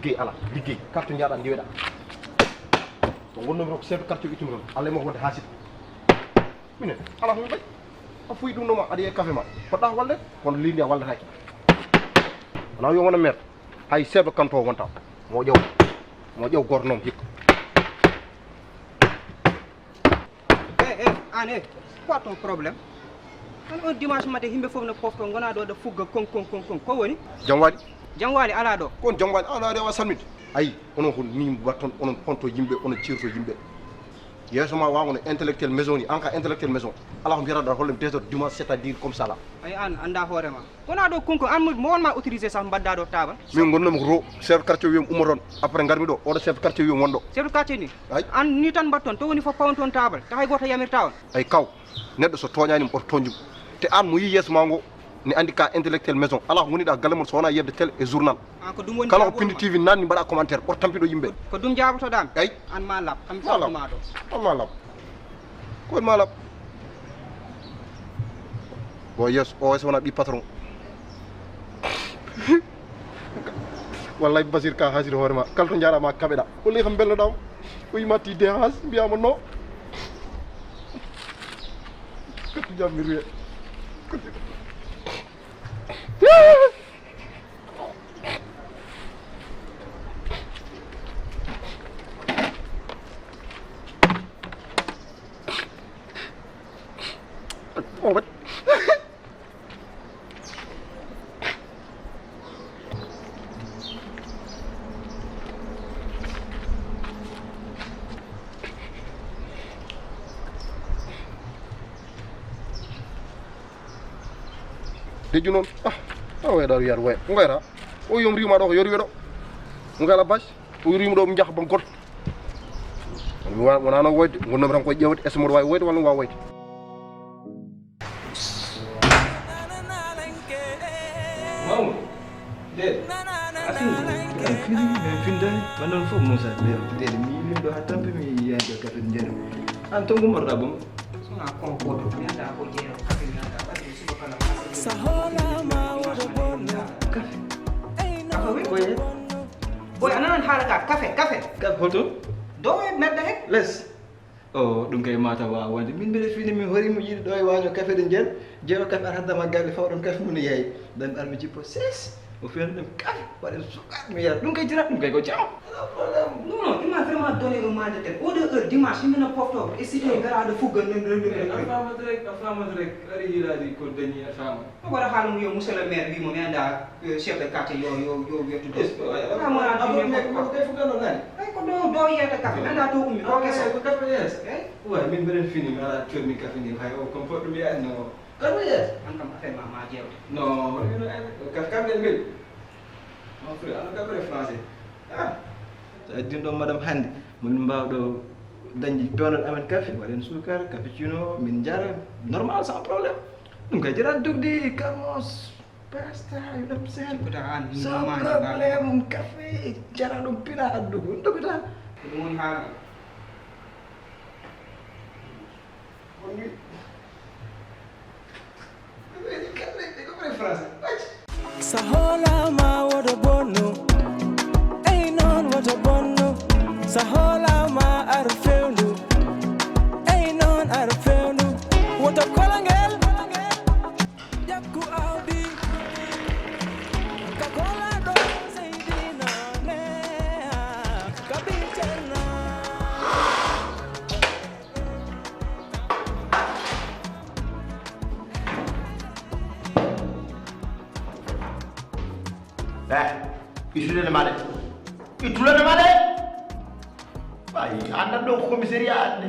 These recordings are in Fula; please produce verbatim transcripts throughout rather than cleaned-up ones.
Liggey alaa, liggey. Carte njaaɗa ndiweɗa. To ngonnomi ro ko chef de quartier ittumi toon. Allah e makko wonde haasida. Minen, alaa ko mi mbaɗi. A fuyi ɗum ɗo ma, aɗa yiya café ma. Poɗɗa ko walde, kono leydi ndi a wallataake. Wona yo wona maire. Hay chef de canton wonta. Mo ƴeew. Mo ƴeew gooto noon hikka. Eh, eh, an, eh, quoi ton problème? An, on dimanche matin, yimɓe fof no pofto, ngona ɗo, ɗo fugga kon, kon, kon, kon. Ko woni? Jam waali. Jam waali alaa ɗo. Kon jam waali alaa ɗo, a salminde. Ayi, onon ko ni mbatton, onon ponto yimɓe, onon cirto yimɓe. Yeeso ma waawa no intellectuel maison ni, an ka intellectuel maison. Alaa ko mbiyata ɗo, hollem deux heures dimanche, c'est-à-dire comme ça là. Ayi, an, annda hoore ma. Wona ɗo konko, an mo, mo won ma autorisé sah mbadda ɗo taabal? Min gonnomi ko to, chef de quartier wiyam ummo toon. Après ngarmi ɗo, oɗo chef de quartier wiyam wonɗo. Chef de quartier ni? Ay. An ni tan mbatton, to woni fof pawon toon taabal, ta hay gooto yamirta on. Ay kaw, neɗɗo so tooñaani mo, oto tooñjum. Te an mo yii yeeso ma ngo, ne andi ka intellectuel maison. Alaa ko ngoniɗa galle mon so wona yedde télé e journal. An ko ɗum woni kala ko jaabol pindi ma. T V nanni mbaɗa commentaire, oto tampiɗo yimɓe. Ko ɗum jaabotoɗami? Ay. An ma lab, kam ma lab. Ma ɗo. An ma lab. Ko ma lab. Bon, yes, o wayso wona ɓi patron. Wallay Basir ka hasiri hoore ma. Kala to njaɗa ma kaɓeɗa. Wallay kam belloɗam. O yimatti de has mbiyama no. Kadi jam mi ruwe. Dejju noon, ah, a wayɗa wiyata waya ngoyata. O yom riwma ɗo ko yori weɗo. Ngala bas, o yoriwma ɗo mi jaha ban goto. Mi wa- wonano woyde, gonnomi tan koye ƴewde est-ce que mboɗo wawi woyde walla mi wawa woyde. Mamoudou, de, a fini? A fini, min findani. Wonnon fof Moussa, de, de, mi yilin ɗo ha tampi mi yiyani ɗo kafe njaram. An to gumorɗa boom? Sona kon goto, mi anda ko jeeya kafe mi anda, ɓaɗi mi suka fana. Sa hoolama woto bonno. Kafe. Kafe wi? Koye? Boy, a nanan haala ka, kafe, kafe. Kafe hoto? Dow e medda he? Les. O, ɗum kay mata wawa wonde. Min mbiɗa fini mi hori mi yiɗi ɗo e waño kafe ɗe jeer. Jeero kafe ar haddama garde faw ɗon kafe mum ne yeey. Ɗan ar mi jippo ses. O fiyani ɗum kafe. Waɗen sukaat mi yara. Ɗum kay jira ɗum kay ko jam. Ala problème. Non, non, il m'a vraiment donné un mal de tête. Au deux heures dimanche, il m'a porté. Et c'était gara de fougue. A famat rek, a famat rek. Ari yirani ko dañi a famat. Ko waɗa haala mum yo monsieur le maire wimo mi anda, eh, chef de quartier yo, yo, yo wiyattu ɗo. Yes, ko waɗa. Wala mo wona ɗum ko ko kay fuɗɗano nani. Ay ko ɗo, ɗo yiyata kafe, mi anda to ummi, ɗo keso. Ko kafe yes. Eyi? Way, min mbeɗen fini, mi ala comi kafe ni, hay o kon poɗɗo mi anno. Kafe yes. An kam affaire ma, ma jewte. Non, wala no ay, kafe kam den mbel. Mon frère, ano kafe français. Ah. So addin ɗo madame hannde, min mbawɗo dañde pewnal amen kafe, waɗen sukar, cappuccino, min njara, normal, sans problème. Ɗum kay jara dogde, carmos. Pasta, you know what I'm saying? Kuta an, sans problème, café, jara ɗum pina addu, ɗum ɗo kuta. Ko ɗum woni haala. Woni. Ko français. Sa hoolama woto bonno. Ey non woto bonno. Sa hoolama ar fewndu. Ey non ar fewndu. Woto kolangel. Ƴakku awdi ka kolaɗo Seydina ne, ka ɓii Ceerno. Eh, ittude ma de. Ittude ma de. Ay, andan ɗo commissariat,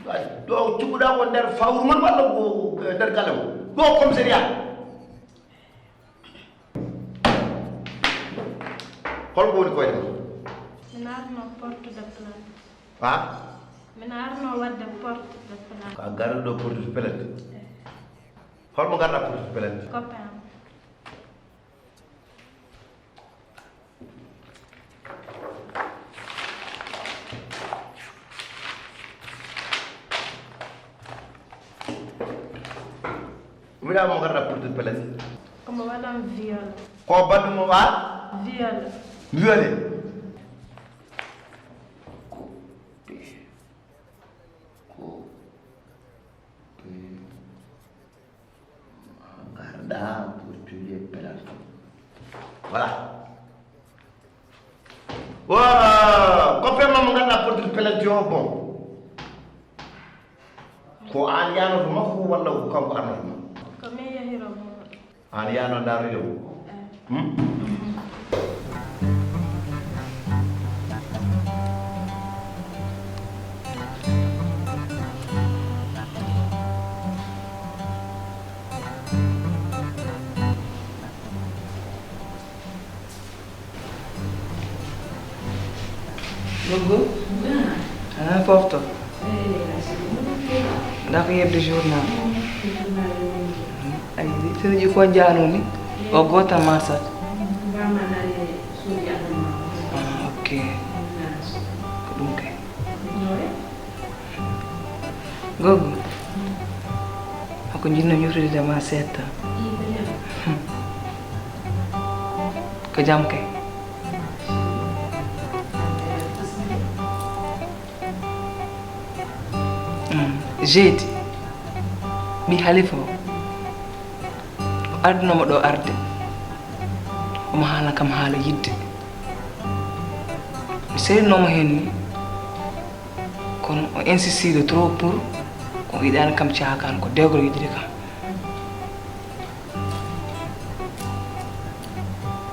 ay, ɗo cuɓuɗa ko nder fawru mon walla ko, eh, nder galle mon? Ɗo commissariat. Holko woni koyɗe ma? Min arno porte de plainte. Ha? Min arno wadde porte de plainte. Ka garɗo porte de plainte? Eh. Holmo garɗa porte de plainte? Copain am. Mbiɗa mo garɗa porte de plainte. Ko mo waɗan viol. Ko baɗɗo mo wa? Viol. Nduyale. Ko pe. Ko pe. Garda pour tuer pelal. Voilà. Wa, ko pe mam garda pour tuer pelal yo bon. Ko an yano ko makko walla ko kanko arno ko makko? Ko min yahiro mo. An yano daru yo. Hmm? Gogo? Ana pofto. Nda ko yedde journal. Ay, sino ji ko jano ni. O gota masat. Ah, ok. Ko ɗum kay. Gogo. Ako jinno ñutude ma setta. Ko jam kay. Jeedi, mi halifa o, o ardunoma ɗo arde. Omo haala kam haala yidde. Mi serinoma hen ni. Kono o insistide trop pour ko yiɗani kam caakan ko degro yiɗiri kam.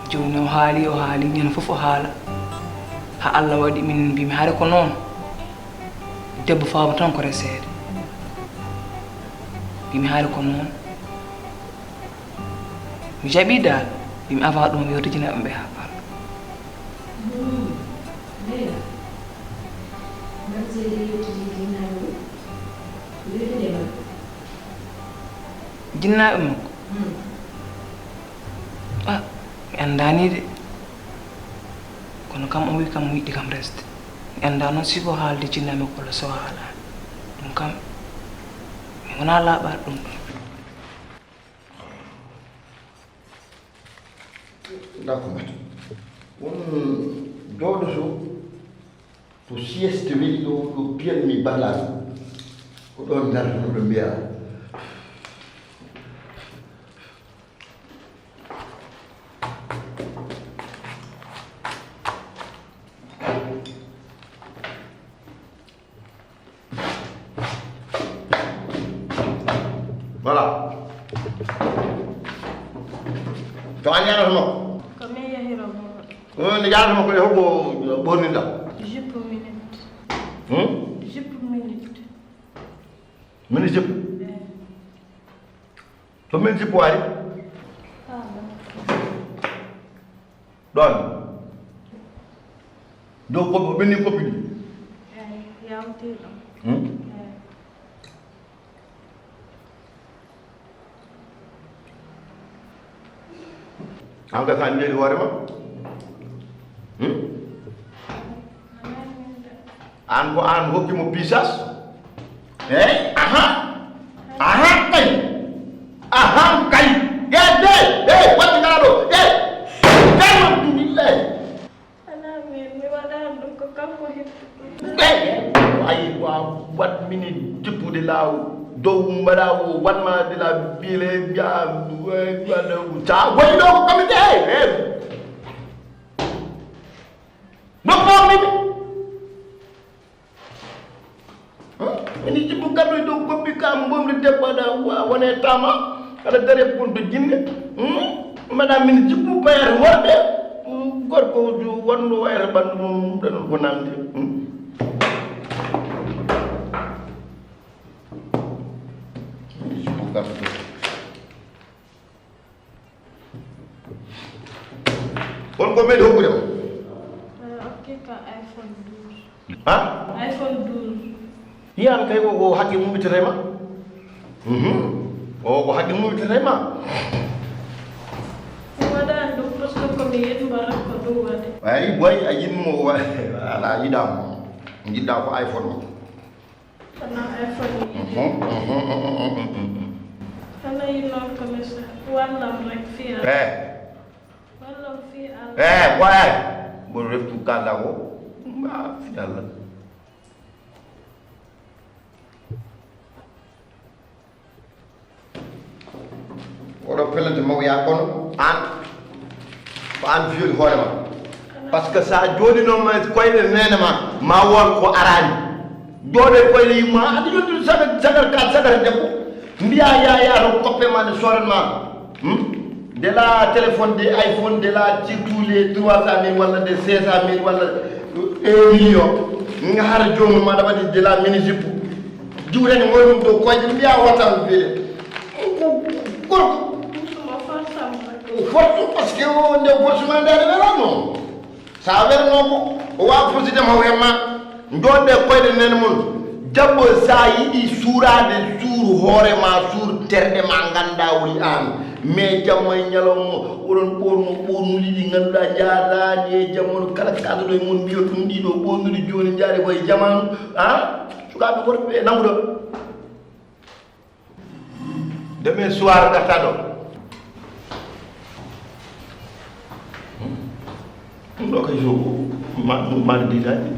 Joni o haali o haali ñande fof o haala. Ha Allah waɗi min mbimi haare ko noon. Debbo fawma tan ko reseede. Mbimi haare ko noon. Mi jaɓi dal. Mbimi avant ɗum yo rijinaɓe ɓe ha far. Jinnaaɓe makko? Ah, mi anndaani de. Kono kam o wi kam o yiɗi kam resde. Mi anndaa noon siko haalde jinnaaɓe makko walla so haalaani. Ɗum kam mi wonaa laaɓaade ɗum ɗon. Ndaa ko mbaɗ. Won dooɗoto to sieste weli ɗo, ɗo piyanmi ballal. Ko ɗoon ndartuno ɗo mbiya. Voilà. To an yahnata makko? Ko min yahira mo. On yahnata makko e holko ɓorninɗa? Jupe minute. Hmm? Jupe minute. Minute jupe? Eh. To minute jupe wayi? Ah, bon. Ɗon. Dow ko ɓenni koppi ɗi. Eyi, yawtirɗo. Hmm? Eyi. An ka ka ndeɗi hoore ma? Hmm? An ko an hokki mo pisas? Eyi, aha. Aha kay. Aha kay. Yedde. Eyi, watti ngala ɗo. Eyi. Alhamdulillahi. Alaa min, mi waɗaani ɗum, ko kanko heɓi ɗum. Eyi, ayi, wa, wat mini jippude laaw, dow mbaɗa o, wat ma de la bile, ya, wa, wa, sa woni ɗo ko kamite, eyi, eyi. No fawmi mi? Mini jibbu kaddu dow koppi kam, mbomri debbo aɗa wa-, wone tama, aɗa dare punto jinne. Hmm? Mbaɗa mini jibbu bayata worɓe, gorko wonno wayata ɓanndu mum, ɗon ko namde. Hmm? Mini jibbu kaddu dow. On ko meɗi hokkude ma? Eh, ok, ka iPhone douze. Ha? iPhone douze. Yiyan kay ko, ko haqqe mum ittata e ma? Mhm. O ko haqqe mum ittata e ma? Mi waɗaani ɗum parce que ko mi yiɗ mbaɗa ko ɗum waɗi. Ay, boy, a yiɗ mo wa-, ala yiɗa mo. Jiɗɗa ko iPhone mo. Kono iPhone yiɗi. Mhm, mhm, mhm, mhm, mhm. Kono yi noon ko mi sa-, wallam rek fiya. Eh. Wallam fiya Allah. Eh, ko eh. Kono reftu kala ko ma fi Allah. Oɗo pelante mawya kono an ko an fiyori hoore ma. Parce que sa joɗinoma koyɗe nene ma ma won ko arani. Joɗe koyɗe yumma aɗa yontude sagar sagar ka sagar debbo. Mbiya yaya to koppe ma nde soren ma. Hmm? De la téléphone de iPhone de la surtout les trois cent mille walla de cinq cent mille walla un million. Nga hara jomum aɗa waɗi de la mini jupe. Jiwrani ngoy ɗum dow koyɗe mbiya watan bile. Gorko. Fortu parce que o nde gorsuma nde aɗa welano. Sa welno ko o wawa fuside ma wemma. Joɗɗe koyɗe nen mum. Jabbo sa yiɗi suurade suur hoore ma suur terɗe ma ganda woni an. Mais jamma e ñalawma oɗon ɓorno ɓornuɗi ɗi ganduɗa jarani e jamanu kala kaɗoɗo e mum mbiyo ɗum ɗiɗo ɓornuɗi joni jaari koye jamanu. Ha? Sukaɓe worɓe ɓe nanguɗo. Demain soir garta ɗo. Ɗum ɗo kay so ma ɗum mari ditaji.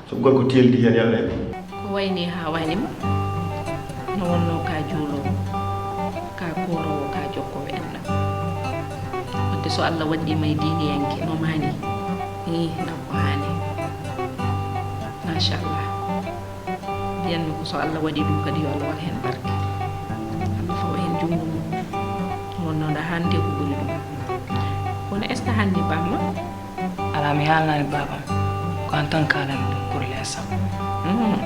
So gorko teldi hen yalla en. Ko wayni ha wayni ma. No wonno ka juulowo, ka koorowo, ka jokkowo enɗam. Wadde so Allah waɗɗima e diiniyanke no mani. Ih, na ko hani. Machallah. Mbiyanmi ko so Allah waɗi ɗum kadi yo Allah waɗ heen barke. Allah fawa heen junngo mum. Wonno nda hannde ko ɓuri ɗum. Kono est ce que hannde bamma? Ala mi haalnani babam. Ko an tan kaalami ɗum pour l'instant. Hmm.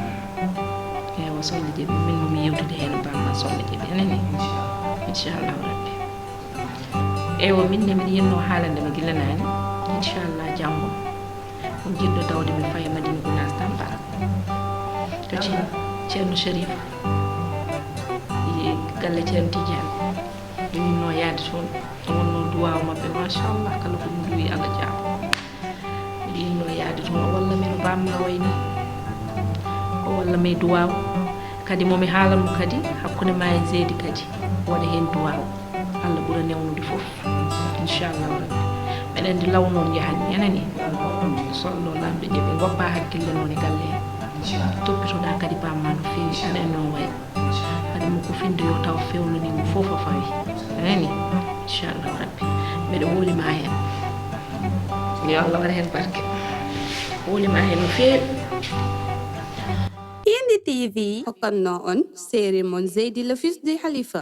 Ewa solle jeeɓi min momi yewtude heen bamma solle jeeɓi anani. Inchallahu rabbi. Ewa min ne miɗa yinno haalande ma gila nani. Inchallah janngo. Ko jiɗɗo tawde mi faye Madina Gunaas Tampara. To Ceerno Sharif. Galle Ceerno Tidiane. Mi yinno yaade toon. O wonno duwaaw maɓɓe machallah kala ko ɗum duwi Allah jaabo. Miɗo yinno yaade toon o walla min o bamma wayni. O walla min duwaaw. Kadi momi haalan mo kadi hakkunde ma e Zeydi kadi waɗa heen duwaaw. Allah ɓura newnude fof. Inchallahu rabbi. Meɗen ndi law noon yahanni anani. Sollo lamɓe ƴeɓe goppa hakkille noon e galle he. Toppitoɗa kadi bamma no feewi aɗa en noon wayi. Kadi mo ko finde yo taw fewnani mo fof o fawi. Anani. Inchallahu rabbi. Meɗa wolima heen. Yo Allah waɗa heen barke. Wolima heen no feewi. Indi T V hokkanno on série mon Zeydi le fils du Khalifa.